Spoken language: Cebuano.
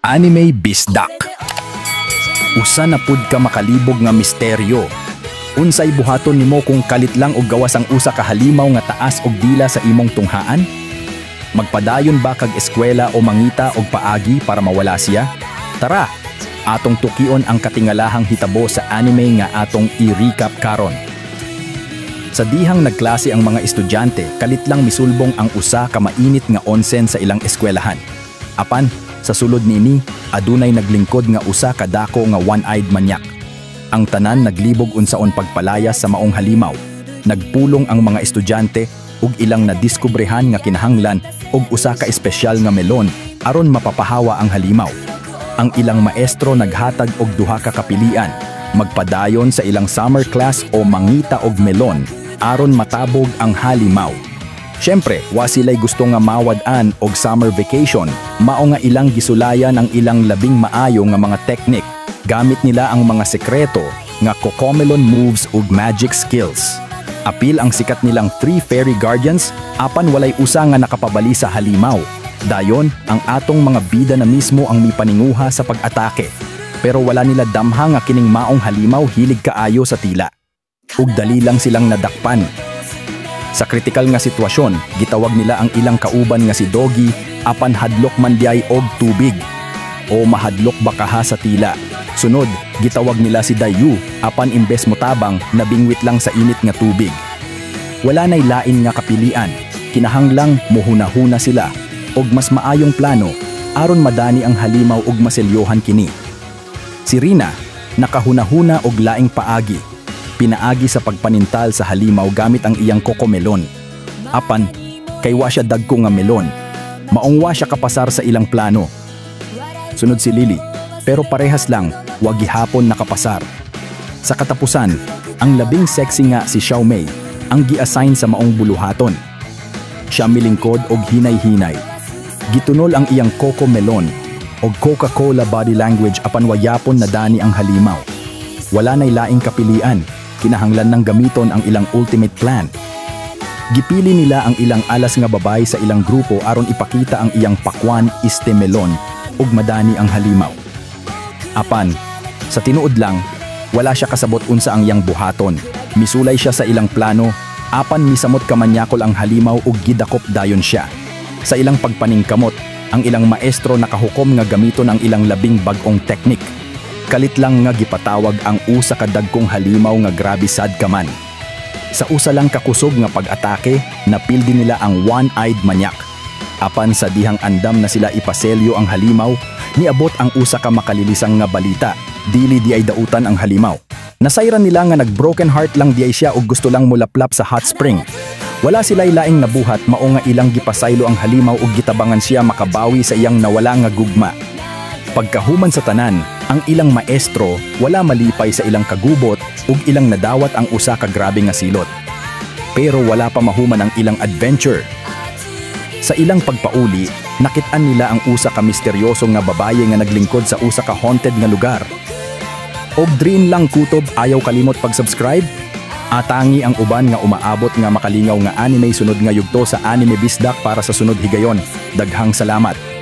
Anime Bisdak. Usa na pud ka makalibog nga misteryo. Unsay buhaton nimo kung kalit lang og gawas ang usa ka halimaw nga taas og dila sa imong tunghaan? Magpadayon ba kag eskwela o mangita og paagi para mawala siya? Tara, atong tukion ang katingalahang hitabo sa anime nga atong i-recap karon. Sa dihang nagklase ang mga estudyante, kalit lang misulbong ang usa ka mainit nga onsen sa ilang eskwelahan. Apan, sa sulod niini, adunay naglingkod nga usa ka dako nga one-eyed manyak. Ang tanan naglibog unsaon pagpalayas sa maong halimaw. Nagpulong ang mga estudyante ug ilang nadiskubrehan nga kinahanglan og usa ka espesyal nga melon aron mapapahawa ang halimaw. Ang ilang maestro naghatag og duha ka kapilian, magpadayon sa ilang summer class o mangita og melon aron matabog ang halimaw. Syempre, wa sila'y gusto nga mawad-an og summer vacation, mao nga ilang gisulayan ang ilang labing maayo nga mga teknik. Gamit nila ang mga sekreto nga cocomelon moves ug magic skills. Apil ang sikat nilang Three Fairy Guardians, apan walay usa nga nakapabali sa halimaw. Dayon, ang atong mga bida na mismo ang mipaninguha sa pag-atake. Pero wala nila damha nga kining maong halimaw hilig kaayo sa tila. Ug dali lang silang nadakpan. Sa kritikal nga sitwasyon, gitawag nila ang ilang kauban nga si Doggy, apan hadlok man diay og tubig. O mahadlok ba kaha sa tila? Sunod, gitawag nila si Dayu, apan imbes motabang, nabingwit lang sa init nga tubig. Wala nay lain nga kapilian, kinahanglang muhuna-huna sila og mas maayong plano aron madani ang halimaw ug maselyohan kini. Si Rina, nakahuna-huna og laing paagi, pinaagi sa pagpanintal sa halimaw gamit ang iyang kokomelon. Apan, kay wa siya dagko nga melon, maong wa siya kapasar sa ilang plano. Sunod si Lily, pero parehas lang, wa gihapon nakapasar. Sa katapusan, ang labing sexy nga si Xiao Mei ang gi-assign sa maong buluhaton. Siya milingkod og hinay-hinay. Gitunol ang iyang coco melon og Coca-Cola body language, apan wa yapon nadani ang halimaw. Wala nay laing kapilian, kinahanglan ng gamiton ang ilang ultimate plan. Gipili nila ang ilang alas nga babay sa ilang grupo aron ipakita ang iyang pakwan iste melon ug madani ang halimaw. Apan, sa tinuod lang, wala siya kasabot unsa ang iyang buhaton. Misulay siya sa ilang plano, apan misamot kamanyakol ang halimaw ug gidakop dayon siya. Sa ilang pagpaningkamot, ang ilang maestro nakahukom nga gamiton ang ilang labing bag-ong teknik. Kalit lang nga gipatawag ang usa ka dagkong halimaw nga grabe sad kaman. Sa usa lang kakusog nga pag-atake, napildi nila ang one-eyed manyak. Apan sa dihang andam na sila ipaselyo ang halimaw, niabot ang usa ka makalilisang nga balita, dili diay dautan ang halimaw. Nasayran nila nga nag-broken heart lang diay siya ug gusto lang mulaplap sa hot spring. Wala sila'y laing nabuhat, mao nga ilang gipasaylo ang halimaw ug gitabangan siya makabawi sa iyang nawala nga gugma. Pagkahuman sa tanan, ang ilang maestro wala malipay sa ilang kagubot ug ilang nadawat ang usa ka grabe nga silot. Pero wala pa mahuman ang ilang adventure. Sa ilang pagpauli, nakit-an nila ang usa ka misteryoso nga babaye nga naglingkod sa usa ka haunted nga lugar. Og dream lang kutob, ayaw kalimot pag-subscribe. Atangi ang uban nga umaabot nga makalingaw nga anime sunod nga yugto sa Anime Bisdak para sa sunod higayon. Daghang salamat.